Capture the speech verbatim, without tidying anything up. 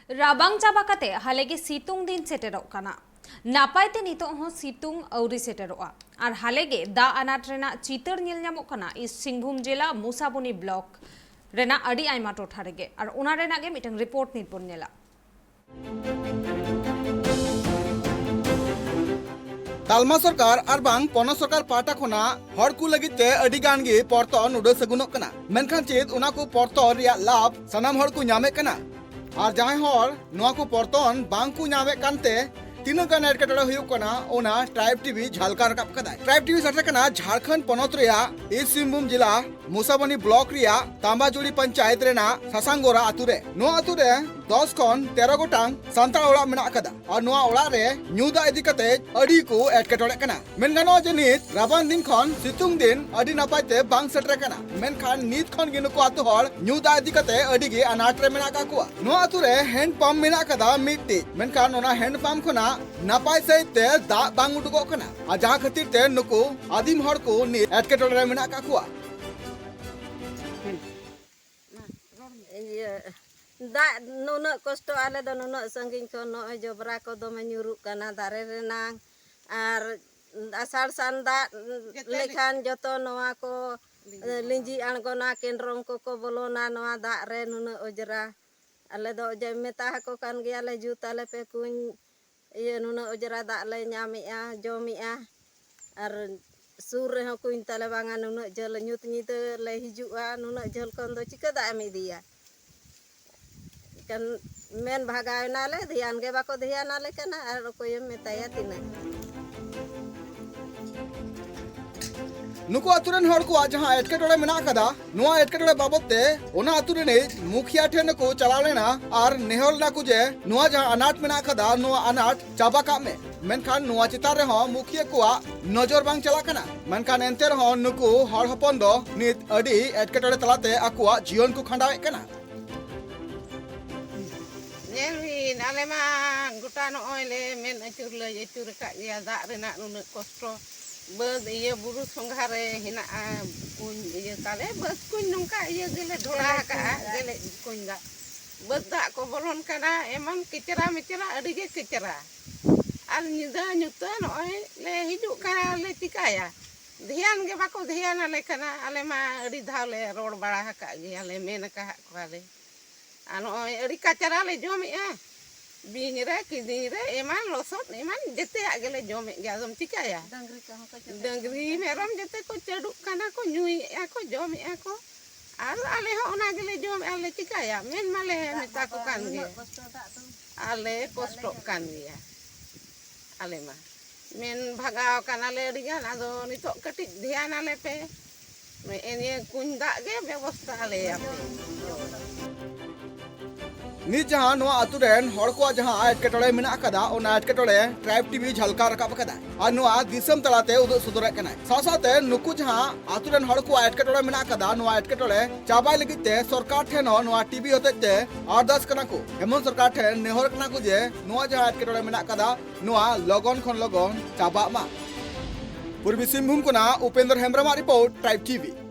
ᱨᱟᱵᱟᱝ ᱪᱟᱵᱟ ᱠᱟᱛᱮ ᱦᱟᱞᱮ ᱜᱮ ᱥᱤᱛᱩᱝ ᱫᱤᱱ ᱥᱮᱴᱮᱨᱚᱜ ᱠᱟᱱᱟ᱾ ᱱᱟᱯᱟᱭ ᱛᱮ ᱱᱤᱛᱚᱜ ᱦᱚᱸ ᱥᱤᱛᱩᱝ ᱟᱹᱣᱨᱤ ᱥᱮᱴᱮᱨᱚᱜᱼᱟ᱾ ᱟᱨ ᱦᱟᱞᱮ ᱜᱮ ᱫᱟᱜ ᱟᱱᱟᱴ ᱨᱮᱱᱟᱜ ᱪᱤᱛᱟᱹᱨ ᱧᱮᱞ ᱧᱟᱢᱚᱜ ᱠᱟᱱᱟ ᱤᱥᱴ ᱥᱤᱝᱵᱷᱩᱢ ᱡᱮᱞᱟ ᱢᱩᱥᱟᱵᱚᱱᱤ ᱵᱞᱚᱠ ᱨᱮᱱᱟᱜ ᱟᱹᱰᱤ ᱟᱭᱢᱟ ᱴᱚᱴᱷᱟ ᱨᱮᱜᱮ᱾ ᱟᱨ ᱚᱱᱟ ᱨᱮᱱᱟᱜ ᱜᱮ ᱢᱤᱫᱴᱟᱝ ᱨᱤᱯᱳᱨᱴ ᱱᱤᱛ ᱵᱚᱱ ᱧᱮᱞᱟ᱾ ᱛᱟᱞᱢᱟ ᱥᱚᱨᱠᱟᱨ ᱟᱨ ᱵᱟᱝ ᱯᱚᱱᱚᱛ ᱥᱚᱨᱠᱟᱨ ᱯᱟᱦᱴᱟ ᱠᱷᱚᱱᱟᱜ ᱦᱚᱲ ᱠᱚ ᱞᱟᱹᱜᱤᱫ ᱛᱮ ᱟᱹᱰᱤ ᱜᱟᱱ ᱜᱮ ᱯᱚᱨᱛᱚᱱ ᱩᱰᱟᱹ ᱥᱟᱹᱜᱩᱱᱚᱜ ᱠᱟᱱᱟ᱾ ᱢᱮᱱᱠᱷᱟᱱ ᱪᱮᱫ ᱚᱱᱟ ᱠᱚ ᱯᱚᱨᱛᱚᱱ ᱨᱮᱭᱟᱜ ᱞᱟᱵᱷ ᱥᱟᱱᱟᱢ ᱦᱚᱲ ᱠᱚ ᱧᱟᱢᱮᱫ ᱠᱟᱱᱟ? ᱟᱨ ᱡᱟᱦᱟᱸᱭ ᱦᱚᱲ ᱱᱚᱣᱟ ᱠᱚ ᱯᱚᱨᱛᱚᱱ ᱵᱟᱝ ᱠᱚ ᱧᱟᱢᱮᱫ ᱠᱟᱱᱛᱮ ᱛᱤᱱᱟᱹᱜ ᱜᱟᱱ ᱮᱴᱠᱮᱴᱚᱬᱮ ᱦᱩᱭᱩᱜ ᱠᱟᱱᱟ, ᱚᱱᱟ ᱴᱨᱟᱭᱤᱵᱽ ᱴᱤᱵᱷᱤ ᱡᱷᱟᱞᱠᱟᱣ ᱨᱟᱠᱟᱵ ᱠᱟᱫᱟᱭ᱾ ᱴᱨᱟᱭᱤᱵᱽ ᱴᱤᱵᱷᱤ ᱥᱮᱴᱮᱨ ᱠᱟᱱᱟ ᱡᱷᱟᱲᱠᱷᱚᱸᱰ ᱯᱚᱱᱚᱛ ᱨᱮᱭᱟᱜ ᱤᱥᱴ ᱥᱤᱝᱵᱷᱩᱢ ᱡᱮᱞᱟ ᱢᱩᱥᱟᱵᱚᱱᱤ ᱵᱞᱚᱠ ᱨᱮᱭᱟᱜ ᱛᱟᱢᱵᱟᱡᱩᱲᱤ ᱯᱚᱧᱪᱟᱭᱮᱛ ᱨᱮᱱᱟᱜ ᱥᱟᱥᱟᱝᱜᱳᱨᱟ ᱟᱛᱩ ᱨᱮ᱾ ᱱᱚᱣᱟ ᱟᱛᱩ ᱨᱮ ᱫᱚᱥ ᱠᱷᱚᱱ ᱛᱮᱨᱚ ᱜᱚᱴᱟᱝ ᱥᱟᱱᱛᱟᱲ ᱚᱲᱟᱜ ᱢᱮᱱᱟᱜ ᱟᱠᱟᱫᱟ᱾ ᱟᱨ ᱱᱚᱣᱟ ᱚᱲᱟᱜ ᱨᱮ ᱧᱩ ᱫᱟᱜ ᱤᱫᱤ ᱠᱟᱛᱮ ᱟᱹᱰᱤ ᱠᱚ ᱮᱴᱠᱮᱴᱚᱬᱮᱜ ᱠᱟᱱᱟ᱾ ᱢᱮᱱ ᱜᱟᱱᱚᱜᱼᱟ ᱡᱮ ᱱᱤᱛ ᱨᱟᱵᱟᱝ ᱫᱤᱱ ᱠᱷᱚᱱ ᱥᱤᱛᱩᱝ ᱫᱤᱱ ᱟᱹᱰᱤ ᱱᱟᱯᱟᱭ ᱛᱮ ᱵᱟᱝ ᱥᱮᱴᱮᱨ ᱟᱠᱟᱱᱟ᱾ ᱢᱮᱱᱠᱷᱟᱱ ᱱᱤᱛ ᱠᱷᱚᱱ ᱜᱮ ᱱᱩᱠᱩ ᱟᱛᱩ ᱦᱚᱲ ᱧᱩ ᱫᱟᱜ ᱤᱫᱤ ᱠᱟᱛᱮ ᱟᱹᱰᱤ ᱜᱮ ᱟᱱᱟᱴ ᱨᱮ ᱢᱮᱱᱟᱜ ᱟᱠᱟᱫ ᱠᱚᱣᱟ᱾ ᱱᱚᱣᱟ ᱟᱛᱩ ᱨᱮ ᱦᱮᱱᱰ ᱯᱟᱢᱯ ᱢᱮᱱᱟᱜ ᱟᱠᱟᱫᱟ ᱢᱤᱫᱴᱤᱡ, ᱢᱮᱱᱠᱷᱟᱱ ᱚᱱᱟ ᱦᱮᱱᱰ ᱯᱟᱢᱯ ᱠᱷᱚᱱᱟᱜ ᱱᱟᱯᱟᱭ ᱥᱟᱺᱦᱤᱡ ᱛᱮ ᱫᱟᱜ ᱵᱟᱝ ᱩᱰᱩᱠᱚᱜ ᱠᱟᱱᱟ᱾ ᱟᱨ ᱡᱟᱦᱟᱸ ᱠᱷᱟᱹᱛᱤᱨ ᱛᱮ ᱱᱩᱠᱩ ᱟᱹᱫᱤᱢ ᱦᱚᱲ ᱠᱚ ᱱᱤᱛ ᱮᱴᱠᱮᱴᱚᱬᱮ ᱨᱮ ᱢᱮᱱᱟᱜ ᱟᱠᱟᱫ ᱠᱚᱣᱟ᱾ ᱤᱭᱟᱹ, ᱫᱟᱜ ᱱᱩᱱᱟᱹᱜ ᱠᱚᱥᱴᱚ, ᱟᱞᱮ ᱫᱚ ᱱᱩᱱᱟᱹᱜ ᱥᱟᱺᱜᱤᱧ ᱠᱷᱚᱱ ᱱᱚᱜᱼᱚᱭ ᱡᱚᱵᱽᱨᱟ ᱠᱚ ᱫᱚᱢᱮ ᱧᱩᱨᱩᱜ ᱠᱟᱱᱟ ᱫᱟᱨᱮ ᱨᱮᱱᱟᱝ᱾ ᱟᱨ ᱟᱥᱟᱲ ᱥᱟᱱ ᱫᱟᱜ ᱞᱮᱠᱷᱟᱱ ᱡᱚᱛᱚ ᱱᱚᱣᱟ ᱠᱚ ᱞᱤᱸᱡᱤ ᱟᱬᱜᱚᱱᱟ, ᱠᱮᱱᱰᱨᱚᱝ ᱠᱚᱠᱚ ᱵᱚᱞᱚᱱᱟ ᱱᱚᱣᱟ ᱫᱟᱜ ᱨᱮ, ᱱᱩᱱᱟᱹᱜ ᱚᱡᱽᱨᱟ᱾ ᱟᱞᱮ ᱫᱚ ᱚᱡᱚᱭ ᱢᱮᱛᱟ ᱟᱠᱚ ᱠᱟᱱ ᱜᱮᱭᱟᱞᱮ, "ᱡᱩᱛ ᱟᱞᱮ ᱯᱮ ᱠᱩᱧ, ᱤᱭᱟᱹ, ᱱᱩᱱᱟᱹᱜ ᱚᱡᱽᱨᱟ ᱫᱟᱜ ᱞᱮ ᱧᱟᱢᱮᱜᱼᱟ, ᱡᱚᱢᱮᱜᱼᱟ, ᱟᱨ ᱥᱩᱨ ᱨᱮᱦᱚᱸ ᱠᱩᱧ ᱛᱟᱞᱮ ᱵᱟᱝᱟ, ᱱᱩᱱᱟᱹᱜ ᱡᱷᱟᱹᱞ ᱧᱩᱛ ᱧᱤᱫᱟᱹ ᱞᱮ ᱦᱤᱡᱩᱜᱼᱟ, ᱱᱩᱱᱟᱹᱜ ᱡᱷᱟᱹᱞ ᱠᱷᱚᱱ ᱫᱚ ᱪᱤᱠᱟᱹ ᱫᱟᱜ ᱮᱢ ᱤᱫᱤᱭᱟ?" ᱮᱱᱠᱷᱟᱱ ᱢᱮᱱ ᱵᱷᱟᱜᱟᱣ ᱮᱱᱟᱞᱮ, ᱫᱷᱮᱭᱟᱱ ᱜᱮ ᱵᱟᱠᱚ ᱫᱷᱮᱭᱟᱱ ᱟᱞᱮ ᱠᱟᱱᱟ, ᱟᱨ ᱚᱠᱚᱭᱮᱢ ᱢᱮᱛᱟᱭᱟ ᱛᱤᱱᱟᱹᱜ? ᱱᱩᱠᱩ ᱟᱛᱩ ᱨᱮᱱ ᱦᱚᱲ ᱠᱚᱣᱟᱜ ᱡᱟᱦᱟᱸ ᱮᱴᱠᱮᱴᱚᱬᱮ ᱢᱮᱱᱟᱜ ᱟᱠᱟᱫᱟ, ᱱᱚᱣᱟ ᱮᱴᱠᱮᱴᱚᱬᱮ ᱵᱟᱵᱚᱛ ᱛᱮ ᱚᱱᱟ ᱟᱛᱩ ᱨᱤᱱᱤᱡ ᱢᱩᱠᱷᱤᱭᱟ ᱴᱷᱮᱱ ᱠᱚ ᱪᱟᱞᱟᱣ ᱞᱮᱱᱟ ᱟᱨ ᱱᱮᱦᱚᱨ ᱞᱮᱱᱟ ᱠᱚ ᱡᱮ ᱱᱚᱣᱟ ᱡᱟᱦᱟᱸ ᱟᱱᱟᱴ ᱢᱮᱱᱟᱜ ᱟᱠᱟᱫᱟ, ᱱᱚᱣᱟ ᱟᱱᱟᱴ ᱪᱟᱵᱟ ᱠᱟᱜ ᱢᱮ᱾ ᱢᱮᱱᱠᱷᱟᱱ ᱱᱚᱣᱟ ᱪᱮᱛᱟᱱ ᱨᱮᱦᱚᱸ ᱢᱩᱠᱷᱤᱭᱟᱹ ᱠᱚᱣᱟᱜ ᱱᱚᱡᱚᱨ ᱵᱟᱝ ᱪᱟᱞᱟᱜ ᱠᱟᱱᱟ᱾ ᱢᱮᱱᱠᱷᱟᱱ ᱮᱱᱛᱮ ᱨᱮᱦᱚᱸ ᱱᱩᱠᱩ ᱦᱚᱲ ᱦᱚᱯᱚᱱ ᱫᱚ ᱱᱤᱛ ᱟᱹᱰᱤ ᱮᱴᱠᱮᱴᱚᱬᱮ ᱛᱟᱞᱟᱛᱮ ᱟᱠᱚᱣᱟᱜ ᱡᱤᱭᱚᱱ ᱠᱚ ᱠᱷᱟᱸᱰᱟᱣᱮᱫ ᱠᱟᱱᱟ᱾ ᱧᱮᱞ ᱵᱤᱱ, ᱟᱞᱮ ᱢᱟ ᱜᱚᱴᱟ ᱱᱚᱜᱼᱚᱭ ᱞᱮ ᱢᱮᱱ ᱟᱹᱪᱩᱨ ᱞᱮ ᱟᱹᱪᱩᱨ ᱟᱠᱟᱫ ᱜᱮᱭᱟ, ᱫᱟᱜ ᱨᱮᱱᱟᱜ ᱱᱩᱱᱟᱹᱜ ᱠᱚᱥᱴᱚ᱾ ᱵᱟᱹᱫᱽ ᱤᱭᱟᱹ ᱵᱩᱨᱩ ᱥᱚᱸᱜᱷᱟ ᱨᱮ ᱦᱮᱱᱟᱜᱼᱟ ᱠᱩᱧ ᱤᱭᱟᱹ ᱛᱟᱞᱮ, ᱵᱟᱹᱫᱽ ᱠᱩᱧ ᱱᱚᱝᱠᱟ ᱤᱭᱟᱹ ᱜᱮᱞᱮ ᱰᱷᱚᱲᱟ ᱟᱠᱟᱫᱼᱟ, ᱜᱮᱞᱮᱡ ᱠᱩᱧ ᱫᱟᱜ᱾ ᱵᱟᱹᱫᱽ ᱫᱟᱜ ᱠᱚ ᱵᱚᱞᱚᱱ ᱠᱟᱱᱟ, ᱮᱢᱚᱱ ᱠᱮᱪᱨᱟ ᱢᱮᱪᱨᱟ, ᱟᱹᱰᱤ ᱜᱮ ᱠᱮᱪᱨᱟ᱾ ᱟᱨ ᱧᱤᱫᱟᱹ ᱧᱩᱛᱟᱹ ᱱᱚᱜᱼᱚᱭ ᱞᱮ ᱦᱤᱡᱩᱜ ᱠᱟᱱᱟ, ᱞᱮ ᱪᱤᱠᱟᱹᱭᱟ? ᱫᱷᱮᱭᱟᱱ ᱜᱮ ᱵᱟᱠᱚ ᱫᱷᱮᱭᱟᱱ ᱟᱞᱮ ᱠᱟᱱᱟ᱾ ᱟᱞᱮ ᱢᱟ ᱟᱹᱰᱤ ᱫᱷᱟᱣ ᱞᱮ ᱨᱚᱲ ᱵᱟᱲᱟ ᱟᱠᱟᱫ ᱜᱮᱭᱟ, ᱞᱮ ᱢᱮᱱ ᱟᱠᱟᱫ ᱠᱚᱣᱟ ᱞᱮ᱾ ᱟᱨ ᱱᱚᱜᱼᱚᱭ ᱟᱹᱰᱤ ᱠᱟᱪᱨᱟ ᱞᱮ ᱡᱚᱢᱮᱜᱼᱟ, ᱵᱤᱧ ᱨᱮ, ᱠᱤᱫᱤᱧ ᱨᱮ, ᱮᱢᱟᱱ ᱞᱚᱥᱚᱫ ᱮᱢᱟᱱ ᱡᱮᱛᱮᱭᱟᱜ ᱜᱮᱞᱮ ᱡᱚᱢᱮᱫ ᱜᱮᱭᱟ᱾ ᱟᱫᱚᱢ ᱪᱤᱠᱟᱹᱭᱟ? ᱰᱟᱹᱝᱨᱤ ᱠᱚᱦᱚᱸ ᱠᱚ ᱪᱟᱹᱰᱩᱜ ᱰᱟᱹᱝᱨᱤ, ᱠᱟᱱᱟ᱾ ᱢᱮᱨᱚᱢ ᱡᱮᱛᱮ ᱠᱚ ᱪᱟᱹᱰᱩᱜ ᱠᱟᱱᱟ ᱠᱚ, ᱧᱩᱭᱮᱫᱼᱟ ᱠᱚ, ᱡᱚᱢᱮᱫᱼᱟ ᱠᱚ᱾ ᱟᱨ ᱟᱞᱮ ᱦᱚᱸ ᱚᱱᱟ ᱜᱮᱞᱮ ᱡᱚᱢᱮᱫᱼᱟ, ᱞᱮ ᱪᱤᱠᱟᱹᱭᱟ? ᱢᱮᱱ ᱢᱟᱞᱮ ᱫᱟᱜ ᱢᱮᱛᱟ ᱢᱟ ᱠᱚ ᱵᱟᱝ, ᱠᱟᱱ ᱜᱮ᱾ ᱱᱩᱱᱟᱹᱜ ᱠᱚᱥᱴᱚ ᱫᱟᱜ ᱫᱚ᱾ ᱟᱞᱮ ᱪᱮᱫᱟᱜ ᱞᱮ ᱠᱚᱥᱴᱚᱜ ᱧᱟᱢᱟ? ᱠᱟᱱ ᱜᱮᱭᱟ, ᱟᱞᱮ ᱢᱟ᱾ ᱢᱮᱱ ᱵᱷᱟᱜᱟᱣ ᱠᱟᱱᱟᱞᱮ ᱟᱹᱰᱤ ᱜᱟᱱ, ᱟᱫᱚ ᱱᱤᱛᱚᱜ ᱠᱟᱹᱴᱤᱡ ᱫᱷᱮᱭᱟᱱ ᱟᱞᱮ ᱯᱮ᱾ ᱱᱮᱜᱼᱮ ᱱᱤᱭᱟᱹ ᱠᱩᱧ ᱫᱟᱜ ᱜᱮ ᱵᱮᱵᱚᱥᱛᱷᱟ ᱟᱞᱮᱭᱟ ᱯᱮ᱾ ᱱᱤᱛ ᱡᱟᱦᱟᱸ ᱱᱚᱣᱟ ᱟᱛᱳ ᱨᱮᱱ ᱦᱚᱲ ᱠᱚᱣᱟᱜ ᱡᱟᱦᱟᱸ ᱮᱴᱠᱮᱴᱚᱬᱮ ᱢᱮᱱᱟᱜ ᱟᱠᱟᱫᱟ, ᱚᱱᱟ ᱮᱴᱠᱮᱴᱚᱬᱮ ᱴᱨᱟᱭᱤᱵᱽ ᱴᱤᱵᱷᱤ ᱡᱷᱟᱞᱠᱟᱣ ᱨᱟᱠᱟᱵ ᱟᱠᱟᱫᱟ ᱟᱨ ᱱᱚᱣᱟ ᱫᱤᱥᱚᱢ ᱛᱟᱞᱟᱛᱮ ᱩᱫᱩᱜ ᱥᱚᱫᱚᱨᱮᱫ ᱠᱟᱱᱟᱭ᱾ ᱥᱟᱶ ᱥᱟᱶᱛᱮ ᱱᱩᱠᱩ ᱡᱟᱦᱟᱸ ᱟᱛᱳ ᱨᱮᱱ ᱦᱚᱲ ᱠᱚᱣᱟᱜ ᱮᱴᱠᱮᱴᱚᱬᱮ ᱢᱮᱱᱟᱜ ᱟᱠᱟᱫᱟ, ᱱᱚᱣᱟ ᱮᱴᱠᱮᱴᱚᱬᱮ ᱪᱟᱵᱟᱭ ᱞᱟᱹᱜᱤᱫ ᱛᱮ ᱥᱚᱨᱠᱟᱨ ᱴᱷᱮᱱ ᱦᱚᱸ ᱱᱚᱣᱟ ᱴᱤᱵᱷᱤ ᱦᱚᱛᱮᱡ ᱛᱮ ᱟᱨᱫᱟᱥ ᱠᱟᱱᱟ ᱠᱚ᱾ ᱮᱢᱚᱱ ᱥᱚᱨᱠᱟᱨ ᱴᱷᱮᱱ ᱱᱮᱦᱚᱨ ᱠᱟᱱᱟ ᱠᱚ ᱡᱮ ᱱᱚᱣᱟ ᱡᱟᱦᱟᱸ ᱮᱴᱠᱮᱴᱚᱬᱮ ᱢᱮᱱᱟᱜ ᱟᱠᱟᱫᱟ, ᱱᱚᱣᱟ ᱞᱚᱜᱚᱱ ᱠᱷᱚᱱ ᱞᱚᱜᱚᱱ ᱪᱟᱵᱟᱜ ᱢᱟ᱾ ᱯᱩᱨᱵᱤ ᱥᱤᱝᱵᱷᱩᱢ ᱠᱷᱚᱱᱟᱜ ᱩᱯᱮᱱᱫᱨ ᱦᱮᱢᱵᱨᱚᱢᱟᱜ ᱨᱤᱯᱳᱨᱴ, ᱴᱨᱟᱭᱤᱵᱽ ᱴᱤᱵᱷᱤ᱾